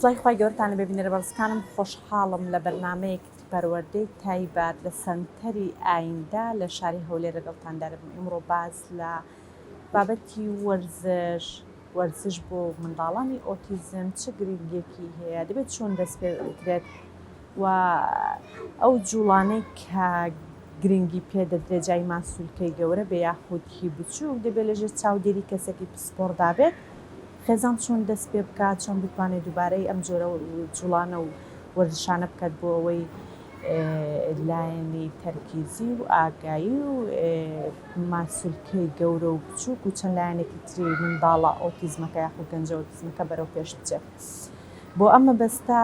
سڵای خوای گەورەتان لەبێ بینەرە بەڕێزەکانم خۆشحاڵم لە بەرنامەیەکی پەروەردەی تایبەت لە سەنتەری ئایندە لە شاری هەولێر لەگەڵتاندا دەبم ئیمڕۆ باس لە بابەتی وەرزش وەرزش بۆ منداڵانی ئۆتیزم چ گرنگیەکی هەیە دەبێت چۆن دەست پێ بکرێت و ئەو جوڵانەی کە گرنگی پێ دەدرێت جای ماسولکەی گەورە بێ یاخود هی بچووک دەبێت لەژێر چاودێری کەسێکی پسپۆڕدا بێت خێزان چۆن دەست پێ بکات چۆن بتوانێت دووبارەی ئەم جۆرە جوڵانە و وەرزشانە بکات بۆ ئەوەی لایەنی تەرکیزی و ئاگایی و ماسولکەی گەورە و بچووک و چەند لایەنێکی تری منداڵە ئۆتیزمەکە یاخود گەنجە ئۆتیزمەکە بەرەو پێش بچێت. بۆ ئەم مەبەستە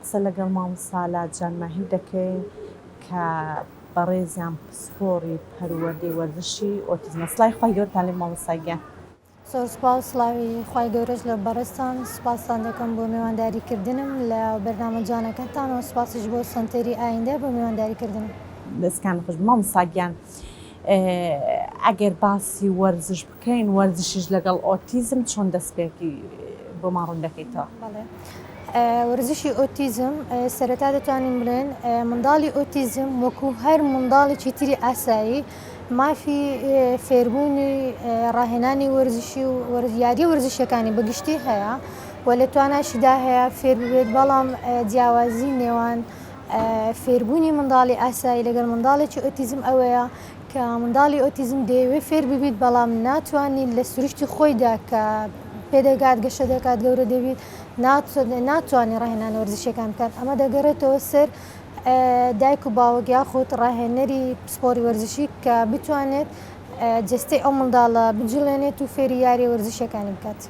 قسە لەگەڵ مامۆستا لاجان ماهیر دەکەین کە بەڕێزیان پسپۆڕی پەروەردەی وەرزشی ئۆتیزمە. سڵاوی خوای گەورەتان لێ مامۆستا گیان. زۆر سوپاس سڵاوی خوای گەورەش لە بەڕێزتان سوپاستان دەکەم بۆ میوانداری کردنم لە بەرنامە جوانەکەتان و سوپاسیش بۆ سەنتەری ئایندە بۆ میوانداری کردنم. دەستکان خۆش مامۆستا گیان ئەگەر باسی وەرزش بکەین وەرزشیش لەگەڵ ئۆتیزم چۆن دەستپێکی بۆمان ڕوون دەکەیتەوە؟ بەڵێ وەرزشی ئۆتیزم سەرەتا دەتوانین بڵێن منداڵی ئۆتیزم وەکو هەر منداڵێکی تری ئاسایی مافی فێربوونی ڕاهێنانی وەرزشی و یارییە وەرزشیەکانی بە گشتی هەیە و لە تواناشیدا هەیە فێر ببێت، بەڵام جیاوازی نێوان فێربوونی منداڵی ئاسایی لەگەڵ منداڵێکی ئۆتیزم ئەوەیە کە منداڵی ئۆتیزم دەیەوێت فێر ببیت بەڵام ناتوانیت لە سروشتی خۆیدا کە پێدەگات گەشە دەکات گەورە دەبیت ناتوانێت ڕاهێنانە وەرزشیەکان بکات ئەمە دەگەڕێتەوە سەر دایک و باوک یاخود ڕاهێنەری پسپۆڕی وەرزشی کە بتوانێت جەستەی ئەو منداڵە بجوڵێنێت و فێری یاریە وەرزشیەکانی بکات.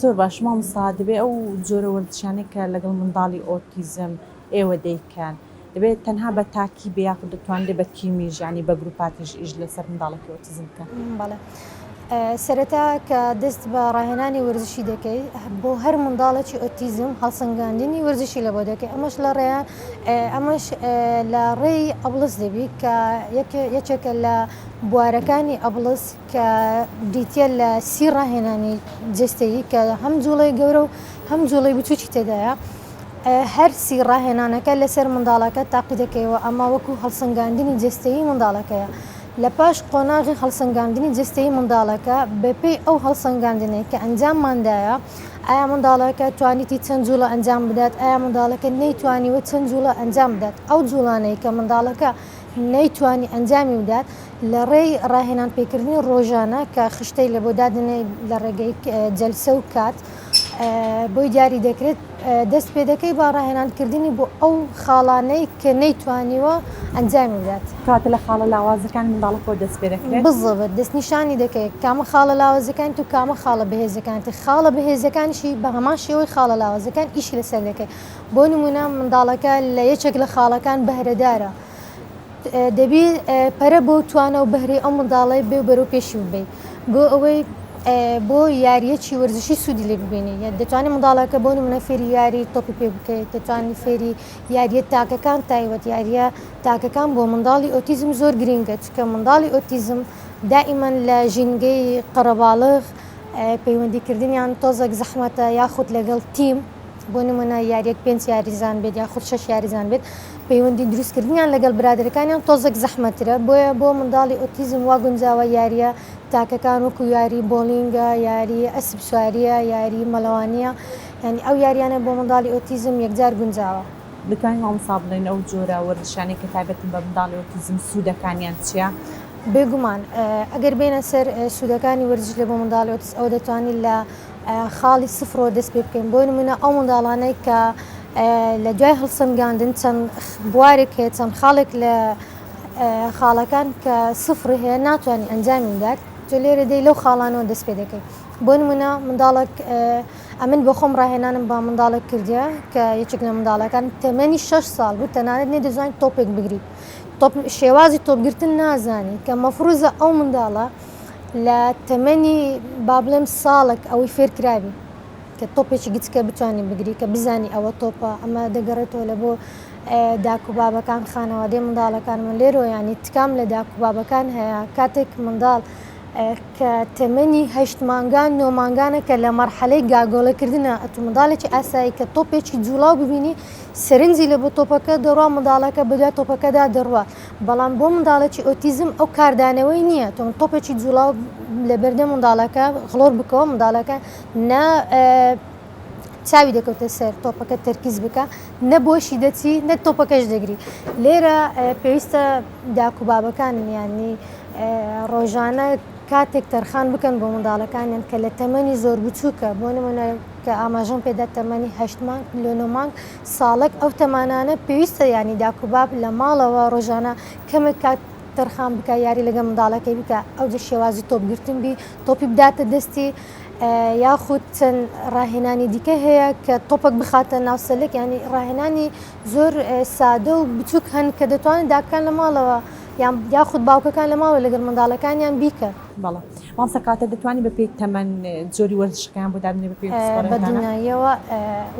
زۆر باش مامۆستا دەبێ ئەو جۆرە وەرزشانەی کە لەگەڵ منداڵی ئۆتیزم ئێوە دەیکەن دەبێت تەنها بە تاکی بێ یاخود دەتوانرێت بە تیمیش یانی بە گروپاتیش ئیش لەسەر منداڵێکی ئۆتیزم بکەن؟ بەڵێ سەرەتا کە دەست بە ڕاهێنانی وەرزشی دەکەی بۆ هەر منداڵێکی ئۆتیزم هەڵسەنگاندنی وەرزشی لە بۆ دەکەی ئەمەش لە ڕێیان ئەمەش لە ڕێی ABLLS دەبی کە یەکێکە لە بوارەکانی ABLLS کە بریتیە لە سی ڕاهێنانی جەستەیی کە هەم جوڵەی گەورە و هەم جوڵەی بچوکی تێدایە هەر سی ڕاهێنانەکە لەسەر منداڵەکە تاقیدەکەیەوە ئەمە وەکو هەڵسەنگاندنی جەستەیی منداڵەکەیە لە پاش قۆناغی هەڵسەنگاندنی جەستەیی منداڵەکە، بەپێی ئەو هەڵسەنگاندنەی کە ئەنجامماندایە، ئایا منداڵەکە توانیتی چەند جوڵە ئەنجام بدات، ئایا منداڵەکە نەیتوانیوە چەند جوڵە ئەنجام بدات، ئەو جوڵانەی کە منداڵەکە نەیتوانی ئەنجامی بدات لە ڕێی ڕاهێنان پێکردنی ڕۆژانە کە خشتەی لە بۆ دادەنێی لە ڕێگەی جەلسە و کات بۆی دیاری دەکرێت دەست پێ دەکەی بە ڕاهێنان کردنی بۆ ئەو خاڵانەی کە نەیتوانیوە ئەنجامی بدات. کەواتە لە خاڵە لاوازەکانی منداڵەکەوە دەست پێ دەکرێت؟ بزبت دەستنیشانی دەکەی کامە خاڵە لاوازەکانت و کامە خاڵە بەهێزەکانت خاڵە بەهێزەکانیشی بە هەمان شێوەی خاڵە لاوازەکان ئیشی لەسەر دەکەی بۆ نمونە منداڵەکە لە یەکێک لە خاڵەکان بەهرەدارە دەبی پەرە بۆ توانا و بەهرەی ئەو منداڵەی بێ و بەرەو پێشی ببەی بۆ ئەوەی بۆ یاریەکی وەرزشی سوودی لێ ببینی دەتوانانی منداڵەکە بۆ نمونە فێری یاری تۆپی پێ بکەیت دەتوانانی فێری یاریە تاکەکان تایوەت یاریە تاکەکان بۆ منداڵی ئۆتیزم زۆر گرینگە چکە منداڵی ئۆتیزم دائیمەن لە ژینگەی قەرەباڵغ پەیوەندیکردنیان تۆزێک زەحمەتە یاخود لەگەڵ تیم بۆ نمونە یاریەک پێنج یاریزان بێت یاخود شەش یاریزان بێت پەیوەندی دروستکردنیان لەگەڵ برادەرەکانیان تۆزێک زەحمەترە بۆیە بۆ منداڵی ئۆتیزم وا گونجاوە یاریە تاکەکان وەکو یاری بۆڵینگە یاری ئەسپ سواریە یاری مەلەوانیە یانی ئەو یاریانە بۆ منداڵی ئۆتیزم یەکجار گونجاوە. دەتوانین مامۆستا بڵێین ئەو جۆرە وەرزشانەی کە تایبەتن بە منداڵی ئۆتیزم سوودەکانیان چییە؟ بێگومان ئەگەر بێینە سەر سوودەکانی وەرزش لە بۆ منداڵی ئۆتیزم ئەوە دەتوانین لە خاڵی سفرەوە دەست پێ بکەین بۆ نمونە ئەو منداڵانەی کە لە دوای هەڵسەنگاندن چەند بوارێک هەیە چەند خاڵێک لە خاڵەکان کە سفر هەیە ناتوانانی ئەنجامی بدات تۆ لێرە دەی لەو خاڵانەوە دەست پێ دەکەیت بۆ نمونە منداڵێک ئەمن بۆ خۆم ڕاهێنانم بە منداڵێک کردە کە یەکێک لە منداڵەکان تەمەنی 6 ساڵ بوو تەنانەت نەیدەزانی تۆپێک بگری تۆپ شێوازی تۆپگرتن نازانی کە مەفروزە ئەو منداڵە لە تەمەنی با بڵێم ساڵێک ئەوەی فێر کرابی کە تۆپێکی گچکە بتوانی بگری کە بزانی ئەوە تۆپە ئەمە دەگەڕێتەوە لە بۆ داک و بابەکان خانەوادەی منداڵەکان من لێرەوە ینی تکام لە داک و بابەکان هەیە کاتێک منداڵ. کە تەمەنی هەشت مانگان نۆ مانگانە کە لە مەرحەلەی گاگۆڵەکردنە ئەتو منداڵێکی ئاسایی کە تۆپێکی جوڵاو ببینی سەرنجی لە بۆ تۆپەکە دەڕوا منداڵەکە بەدوای تۆپەکەدا دەڕوا بەڵام بۆ منداڵێکی ئۆتیزم ئەو کاردانەوەی نییە تۆ تۆپێکی جوڵاو لە بەردەم منداڵەکە غڵۆر بکەوە منداڵەکە نە چاوی دەکەوتە سەر تۆپەکە تەرکیز بکە نە بۆشی دەچی نە تۆپەکەش دەگری لێرە پێویستە داک و بابەکان یانی ڕۆژانە کاتێک تەرخان بکەن بۆ منداڵەکانیان کە لە تەمەنی زۆر بچووکە بۆ نمونە کە ئاماژەم پێدا تەمەنی هەشت مانگ لۆ نۆ مانگ ساڵێک ئەو تەمانانە پێویستە ینی داک و باب لە ماڵەوە ڕۆژانە کەمێک کات تەرخان بکە یاری لەگە منداڵەکەی بکە ئەو جە شێوازی تۆپگرتن بی تۆپی بداتە دەستی یاخود چەند ڕاهێنانی دیکە هەیە کە تۆپەک بخاتە ناو سەلک ینی ڕاهێنانی زۆر سادە و بچووک هەن کە دەتوانن داکان لە ماڵەوە یان یاخود باوکەکان لە ماڵەوە لەگەڵ منداڵەکانیان بیکەن. بەڵێ مامۆستا کەواتە دەتوانی بە پێی تەمەن جۆری وەرزشەکەیان بۆ دابنێی بە پێی بە پسپۆڕییەکانە؟ دڵنیاییەوە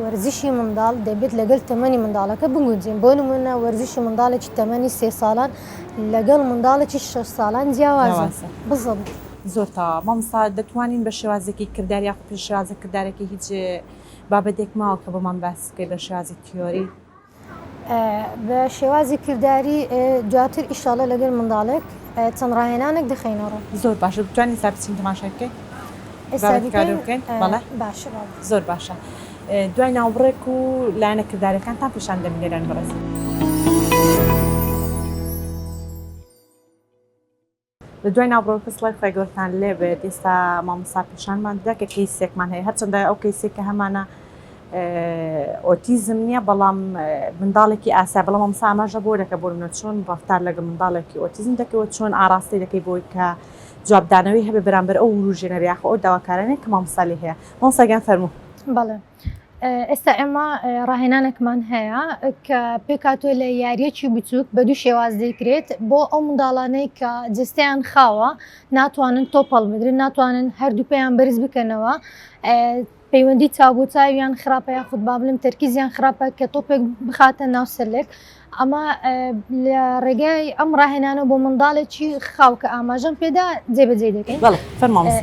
وەرزشی منداڵ دەبێت لەگەڵ تەمەنی منداڵەکە بگونجێن بۆ نموونە وەرزشی منداڵێکی تەمەنی سێ ساڵان لەگەڵ منداڵێکی شەش ساڵان جیاوازە جیاوازە. بزەبت. زۆر تەواو مامۆستا دەتوانین بە شێوازێکی کرداری یاخود پێش شێوازە کردارەکەی هیچ بابەتێک ماوە کە بۆمان باس بکەی بە شێوازی تیۆری؟ بە شێوازی کرداری دواتر ئیشاڵە لەگەل منداڵێک چەند ڕاهێنانێک دەخەینە ڕوو. زۆر باشە بتوانین ئێستا بچین تەماشای بکەین؟ ئێستا بیکەین؟ بەڵێ باشە بابە. زۆر باشە دوای ناوبڕێک و لایەنە کرداریەکانتان پیشان دەم بینەرانی بەڕێز. لە دوای ناوبڕۆکە سڵای خوای گەورەتان لێ بێت ئێستا مامۆستا پیشانمان دەدا کە کەیسێکمان هەیە هەرچەندە ئەو کەیسێک کە هەمانە ئۆتیزم نییە بەڵام منداڵێکی ئاسا بەڵام مامۆستا ئاماژە بۆ دەکە بۆ منە چۆن ڕفتار لەگە منداڵێکی ئۆتیزم دەکەوە چۆن ئاراستەی دەکەی بۆی کە جوابدانەوەی هەبێ بەرامبەر ئەو وروژێنەر یاخۆ ئەو داواکارانەی کە مامۆستا لێ هەیە مامۆستا گیان فەرموو. بەڵێ ئێستا ئێمە ڕاهێنانێکمان هەیە کە پێکهاتووە لە یاریەکی بچووک بە دوو شێواز دەیکرێت بۆ ئەو منداڵانەی کە جستیان خاوە ناتوانن تۆپ هەڵبگرن ناتوانن هەردوو پێیان بەرز بکەنەوە پەیوەندی چاو بۆ چاویان خراپە یاخود با بڵێم تەرکیزیان خراپە کە تۆپێک بخاتە ناو سەلێک ئەمە لە ڕێگای ئەم ڕاهێنانە بۆ منداڵێکی خاو کە ئاماژەم پێدا جێبەجێ دەکەین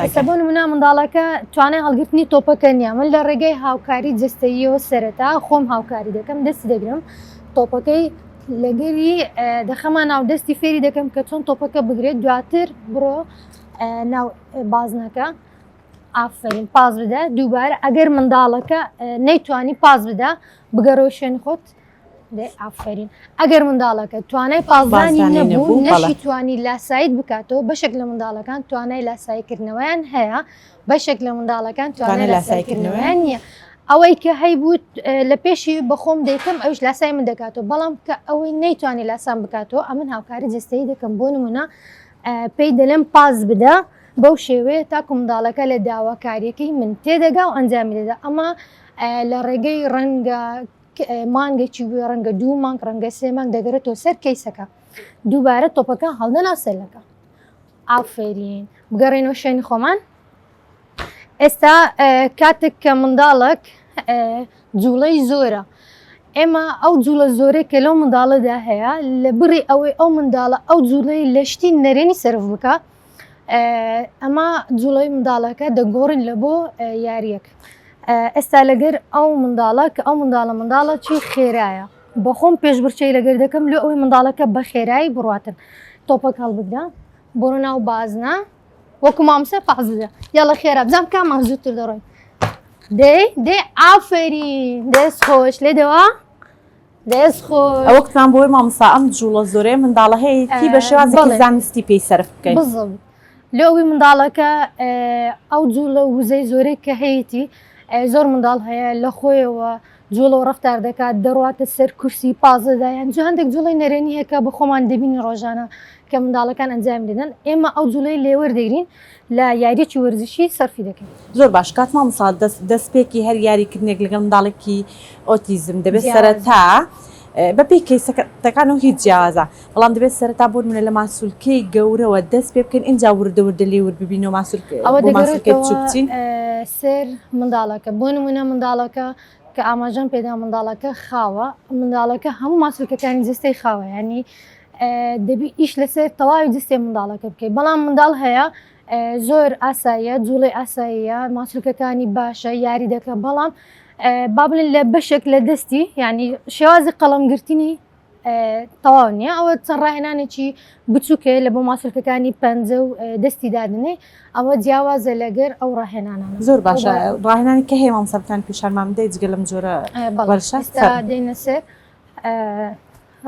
ئێستا بۆ نمونە منداڵەکە توانای هەڵگرتنی تۆپەکە نییە من لە ڕێگەی هاوکاری جەستەییەوە سەرەتا خۆم هاوکاری دەکەم دەستی دەگرم تۆپەکەی لەگەری دەخەمە ناو دەستی فێری دەکەم کە چۆن تۆپەکە بگرێت دواتر بڕۆ ناو بازنەکە ئافرین پاس بدە دووبارە ئەگەر منداڵەکە نەیتوانی پاس بدە بگەڕەوە شوێن خۆت دەی ئافەرین ئەگەر منداڵەکە توانای پازدانی نەبوو نەشی توانی لاساییت بکاتەوە بەشێک لە منداڵەکان توانای لاساییکردنەوەیان هەیە بەشێک لە منداڵەکان توانای لاساییکردنەوەیان نییە ئەوەی کە هەیبوو لە پێشی بەخۆم دەیکەم ئەوش لاسای من دەکاتەوە بەڵام کە ئەوەی نەیتوانی لاسان بکاتەوە ئەمن هاوکاری جستەیی دەکەم بۆ نمونە پێی دەلێم پاس بدە بەو شێوەیە تاکو منداڵەکە لە داواکاریەکەی من تێدەگا و ئەنجامی دەدا ئەمە لە ڕێگەی ڕەنگە مانگێکی بوێ ڕەنگە دوو مانگ ڕەنگە سێ مانگ دەگەرێتەوە سەر کەیسەکە دووبارە تۆپەکە هەڵدە ناو سەلەکە ئافرین بگەڕێنەوە شوێنی خۆمان ئێستا کاتێک کە منداڵک جوڵەی زۆرە ئێمە ئەو جوڵە زۆرەی کە لەو منداڵەدا هەیە لە بڕی ئەوەی ئەو منداڵە ئەو جوڵەی لە شتی نەرێنی سەرف بکە ئەمە جوڵەی منداڵەکە دەگۆڕین لە بۆ یاریەک ئێستا لەگەر ئەو منداڵە کە ئەو منداڵە منداڵە چی خێرایە بەخۆم پێشبرچەی لەگەر دەکەم لۆ ئەوەی منداڵەکە بە خێرایی بڕاتن تۆپەک هەڵبگرە بۆ ناو بازنە وەکو مامۆستا پاس بدە یاڵە خێرا بزانم کامان زووتر دەڕۆین دەی دەی ئافەرین دەست خۆش لێدەوە دەست خۆش ئەوە کوتمان بۆی مامۆستا ئەم جوڵە زۆرەیە منداڵە هەیەتی بە شێوازێکی زانستی پێی سەرف بکەین بزڵ لۆ ئەوی منداڵەکە ئەو جوڵە وزەی زۆرەی کە هەیەتی زۆر منداڵ هەیە لە خۆیەوە جوڵە و ڕەفتار دەکات دەڕواتە سەر کورسی پازدەدا یان جو هەندێک جوڵەی نەرێنی هەیە کە بە خۆمان دەبینین ڕۆژانە کە منداڵەکان ئەنجامی دەدەن ئێمە ئەو جوڵەی لێوەردەگرین لە یاریەکی وەرزشی سەرفی دەکەین. زۆر باش کات مامۆستا دەست دەستپێکی هەر یاریکردنێک لەگەڵ منداڵێکی ئۆتیزم دەبێت سەرەتا بەپێی کەیسەکانەوە هیچ جیاوازە بەڵام دەبێت سەرەتا بۆ نمونە لە ماسولکەی گەورەوە دەست پێ بکەین ئینجا وردە وردە لێ ورد ببینەوە ماسولکە ئەوە بۆ ماسولکەی دەگەڕێتەوە بچوک بچین. سەر منداڵەکە بۆ نمونە منداڵەکە کە ئاماژەم پێدا منداڵەکە خاوە منداڵەکە هەموو ماسولکەکانی جەستەی خاوە یانی دەبی ئیش لەسەر تەواوی جەستەی منداڵەکە بکەیت بەڵام منداڵ هەیە زۆر ئاساییە، جوڵەی ئاساییە، ماسولکەکانی باشە، یاری دەکە، بەڵام با بڵێن لە بەشێک لە دەستی یعنی شێوازی قەڵەمگرتنی تەواو نییە. ئەوە چەند ڕاهێنانێکی بچووکەیە لە بۆ ماسولکەکانی پەنجە و دەستی دادنێ، ئەوە جیاوازە لەگەر ئەو ڕاهێنانانە. زۆر باشە، ڕاهێنانی کە هەیە مامۆستا بتوانین پیشانمان بدەیت جگە لەم جۆرە وەرزشە؟ ئێستا دێینە سەر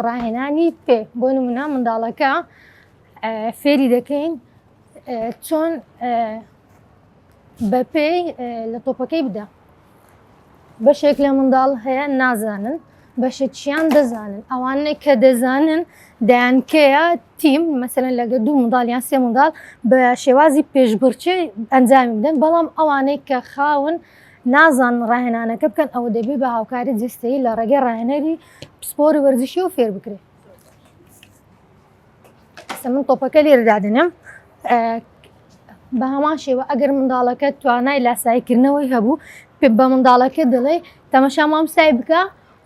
ڕاهێنانی پێ. بۆ نمونە منداڵەکە فێری دەکەین چۆن بە پێی لە تۆپەکەی بدا. بەشێک لە منداڵ هەیە نازانن، بەشێکیان دەزانن. ئەوانەی کە دەزانن دەیانکەیە تیم، مەسەلەن لەگەر دوو منداڵ یان سێ منداڵ بە شێوازی پێشبڕکێ ئەنجامی بدەن، بەڵام ئەوانەی کە خاون نازانن ڕاهێنانەکە بکەن، ئەوە دەبێ بە هاوکاری جەستەیی لە ڕێگەی ڕاهێنەری پسپۆری وەرزشیەوە فێر بکرێت. ئێستا من تۆپەکە لێرە دادەنێم. بە هەمان شێوە ئەگەر منداڵەکە توانای لاساییکردنەوەی هەبوو، بە منداڵەکە دەڵێ تەمەشا مامۆستای بکە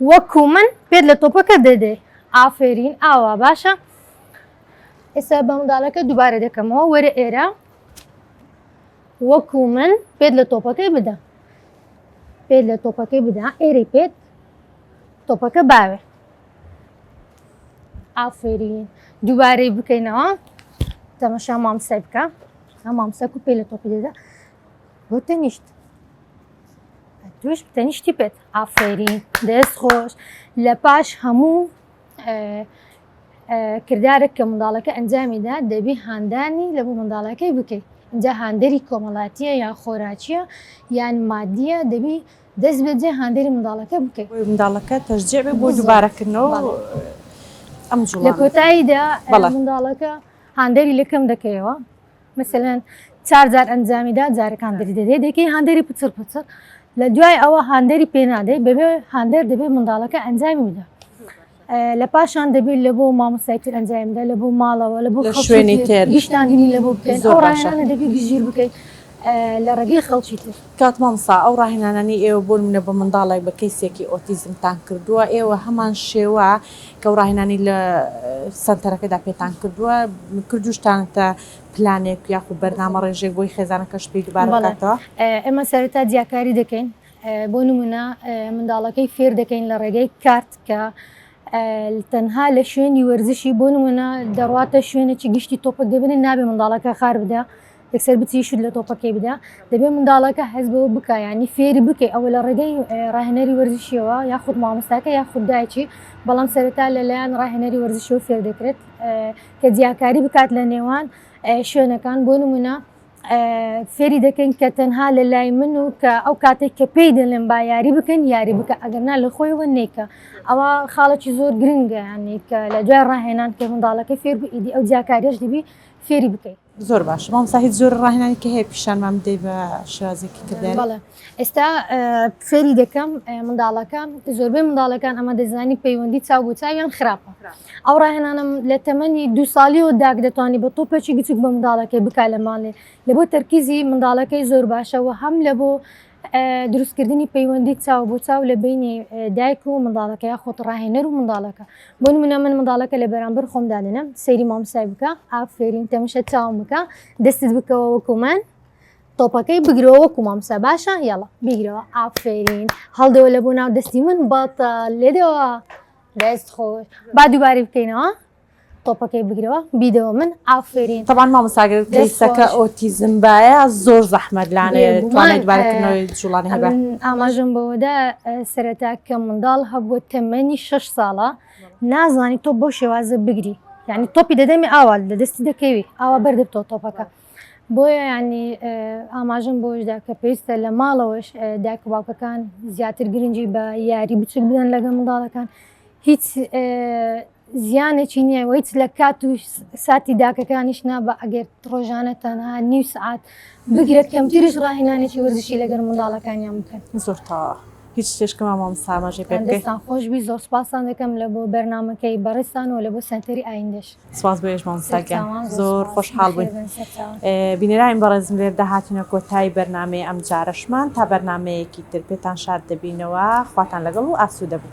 وەکو من پێت لە تۆپەکە دەدەی. ئافرین، ئاوا باشە. ئێستا بە منداڵەکە دووبارە دەکەمەوە، وەرە ئێرە وەکو من پێت لە تۆپەکەی بدە، پێت لە تۆپەکەی بدە، ئێرەی پێت تۆپەکە باوێ. ئافرین، دووبارەی بکەینەوە. تەمەشا مامسای بکە، مامسا کو پێ لە تۆپی دەدا بۆ تەنیشت، توش تەنیشتی پێت. ئافرین، دەست خۆش. لە پاش هەموو کردارێک کە منداڵەکە ئەنجامیدا دەبی هاندانی لە بۆ منداڵەکەی بکەیت. اینجا هاندەری کۆمەڵاتیە یان خۆراکیە یان مادیە، دەبی دەست بەجێ هاندەری منداڵەکە بکەیت. بۆی منداڵەکە تەشجیع بێ بۆ دووبارەکردنەوە ئەم جوڵانە. لە کۆتاییدا منداڵەکە هاندەری لە کەم دەکەیەوە، مەسەلەن چار جار ئەنجامیدا جارێک هاندەری دەدەی، دەکەی هاندەری پچڕ پچڕ، لە دوای ئەوە هاندەری پێ نادەی، بەبێ هاندەر دەبێت منداڵەکە ئەنجامی بدا. لە پاشان دەبێت لە بۆ مامۆستای تر ئەنجامی بدا، لە بۆ ماڵەوە، لە بۆ شوێنی تر گشتاندنی لە بۆ بکەین. ئەو ڕاهێنانە دەبێت گشتگیر بکەیت لە ڕێگەی خەڵکی تر. کاک مامۆستا ئەو ڕاهێنانانەی ئێوە بۆ نمونە بە منداڵێک بە کەیسێکی ئۆتیزمتان کردووە، ئێوە هەمان شێوە کە ئەو ڕاهێنانەی لە سەنتەرەکەدا پێتان کردووە کردووشتانەتە پلانێک یاخود بەرنامە ڕێژێک بۆی خێزانەکەش پێی دووبارە بکاتەوە؟ ئێمە سەرەتا جیاکاری دەکەین، بۆ نمونە منداڵەکەی فێر دەکەین لە ڕێگەی کارت کە تەنها لە شوێنی وەرزشی، بۆ نمونە دەڕواتە شوێنێکی گشتی تۆپەک دەبینن، نابێ منداڵەکە خار بدا، یەکسەر بچی شوت لە تۆپەکەی بدا، دەبێ منداڵەکە هەست بەوە بکە، ینی فێری بکەی ئەوە لە ڕێگەی ڕاهێنەری وەرزشیەوە یاخود مامۆستاکە یاخود دایکی، بەڵام سەرەتا لەلایەن ڕاهێنەری وەرزشیەوە فێر دەکرێت کە جیاکاری بکات لە نێوان شوێنەکان. بۆ نمونە فێری دەکەین کە تەنها لە لای من و کە ئەو کاتێک کە پێی دەڵێن با یاری بکەن یاری بکە، ئەگەر نا لە خۆیەوە نیکە. ئەوە خاڵێکی زۆر گرنگە، ینی کە لە دوای ڕاهێنان کە منداڵەکە فێر بوو ئیدی ئەو جیاکاریش دەبی فێری بکەیت. زۆر باشە مامۆستا، هیچ جۆرە ڕاهێنانی کە هەیە پیشانمان بدەی بە شێوازێکی کرداری؟ بەڵێ ئێستا فێری دەکەم منداڵەکە. زۆربەی منداڵەکان ئەمە دەزانی پەیوەندی چاو بۆ چاویان خراپە. ئەو ڕاهێنانەم لە تەمەنی دوو ساڵیەوە داک دەتوانی بە تۆپێکی گچک بە منداڵەکەی بکا لە ماڵێ، لە بۆ تەرکیزی منداڵەکەی زۆر باشە و هەم لە بۆ دروستکردنی پەیوەندی چاو بۆ چاو لە بینی دایک و منداڵەکە یاخود ڕاهێنەر و منداڵەکە. بۆ نمونە من منداڵەکە لە بەرامبەر خۆم دادەنێم، سەیری مامۆستای بکە، ئافرین، تەمەشا چاوم بکە، دەستت بکەوە وەکو من، تۆپەکەی بگرەوە وەکو مامۆستا، باشە یاڵا بیگرەوە، ئافرین، هەڵدەوە لە بۆ ناو دەستی من، بەتە لێدەوە، دەست خۆش. با دووبارەی بکەینەوە، تۆپەکەی بگرەوە بیدەوە من، ئافرین. تەبعەن مامۆستا گەر کەیسەکە ئۆتیزم بایە زۆر زەحمەت لانێ توانای دووبارەکردنەوەی جوڵانی هەبێ. من ئاماژەم بەوەدا سەرەتا کە منداڵ هەبووە تەمەنی 6 ساڵە نازانی تۆپ بەو شێوازە بگری، یعنی تۆپی دەدەمی ئاوا لە دەستی دەکەوی ئاوا بەردەبتەوە تۆپەکە. بۆیە ینی ئاماژەم بۆشدا کە پێویستە لە ماڵەوەش دایک و باوکەکان زیاتر گرنگی بە یاری بچوک بدەن لەگەڵ منداڵەکان. هیچ زیانێکی نییە و هیچ لە کات و ساتی داکەکانیش نابە ئەگەر ڕۆژانە تەنها نیو سعات بگرێت کەمتریش ڕاهێنانێکی وەرزشی لەگەڵ منداڵەکانیان بکەن. زۆر تەواوە. هیچ شتێکە مامۆستا ئاماژەی پێ بکەی؟ دەستان خۆش بی، زۆر سوپاستان دەکەم لە بۆ بەرنامەکەی بەڕێزتان و لە بۆ سەنتەری ئایندەش. سپاس بۆ ئێوەش مامۆستا گیان، زۆر خۆشحاڵ بووین. بینەرانی بەڕێزم لێرەدا هاتینە کۆتایی بەرنامەی ئەمجارەشمان، تا بەرنامەیەکی تر پێتان شاد دەبینەوە، خواتان لەگەڵ و ئاسوودە بن.